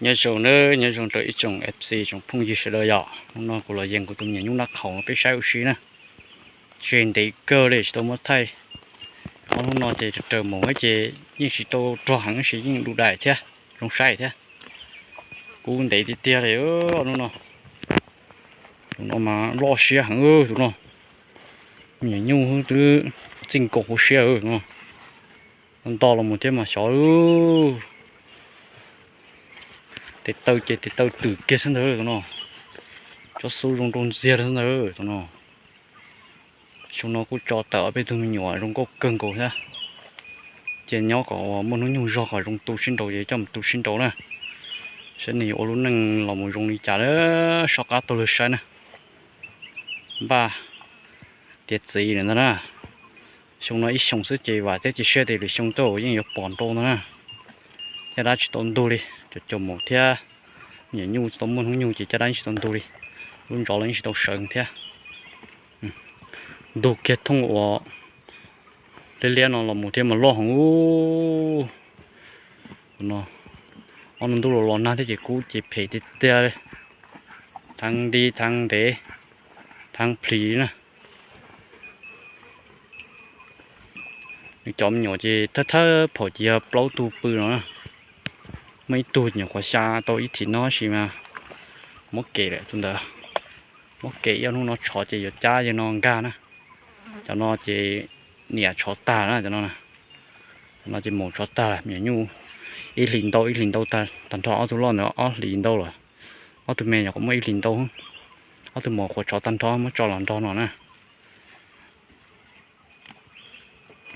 Nyob zoo nawb, nyob zoo rau ib tsoom F C tsoom phooj ywg sawv daws yom. Hnub no kuv los yees kuv tus me nyuam nyuj nab qhaus no peb saib ua si na. Tseem ntev kawg li tsis tau muab thaij. Ob hnub no ces raws raws mus ces yeej tsis tau rog heev, tab sis yeej du daim thiab zoo saib thiab. Kub ntev tiag tiag li ob hnub no. Tus no mas loj siab heev tus no. Me nyuam nyuj twb txij nkaus hauv siab no. Nto los mus thiab mas xyov. Tes taw ces tes taw twm kiag xwb ntag tus no. Tsob xub zoo rau ntxiag xwb ntag tus no. Xyoo no kuj tso tawm ob peb tug me nyuam zoo nkauj kawg nkaus thiab. Ces nyob kom muaj hnub nyoog zog kom zoo tu sib nraus ces coj mus tu sib nraus na. Saib nws yuav ua lub neej los mus zoo li cas lawm, soj qab taug lw saib na. Npaj tiav txiv lawm ntag na. Xyoo no ib xyoos xwb ces vam thiab cia siab tias lwm xyoo tuaj yeej yuav pom nrau ntag na. Caj dab tsis tau ntug li, cov caum maum thiab me nyuam nyuj tsis tau muaj hnub nyoog ces caj dab yeej tsis tau ntug li. Lub ntsos los yeej tsis tau sawv thiab. Ntug kiag thooj uas liab liab no los mus thiab mas loj heev. Ob no ntuj los los nag thiab ces kub ces phem tiag tiag li. Theeb nti theeb ntev, theeb plis li na. Nws cov me nyuam ces thawj thawj phaum ces yog plaub tug pw no na. Muaj ib tug nyuam qhuav xya tau ib thim no tab sis mas muab kem lawm tus ntawd. Muab kem ib ob hnub no tshov ces yuav cab yawg no nkag na. Cov no ces niam tshov tag na cov no. Cov no ces maum tshov tag lawm, me nyuam nyuj ib hlis ntau ib hlis ntau tag, tag nrho ob tug loj ntawd ob hlis ntau lawm. Ob tug me nyuam qhuav muaj ib hlis ntau, ob tug maum qhuav tshov tag nrho muab tso los nrog no na.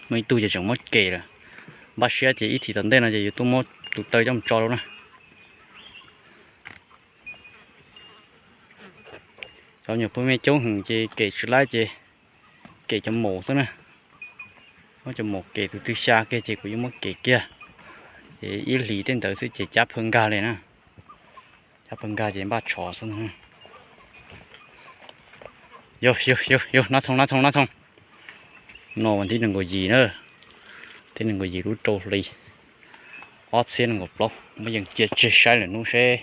Muaj ib tug ces tseem muab kem lawm. Npaj siab ces ib thim tom ntej no ces yuav tuaj muab tus taw coj mus tso rau na. Cov nyuam pw me coob heev ces kem tsis laib ces kem cov maum xwb na. Muab cov maum kem, tus twg xya kiag ces kuv yuav muab kem kiag. Ces ib hlis tej ntawd xwb ces cab phawj nkag li na. Cab phawj nkag ces npaj tshov xwb. Yog yog yog yog, nab thooj nab thooj nab thooj. No vas thib nees nkaum yim na, thib nees nkaum yim lub rau hli ob txhiab nees nkaum plaub. Muab yees cia tseg saib lwm hnub seb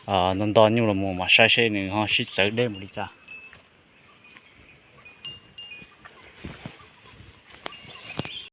nto nto nyuj los mus mam saib seb nws ho sib txawv deb mus li cas.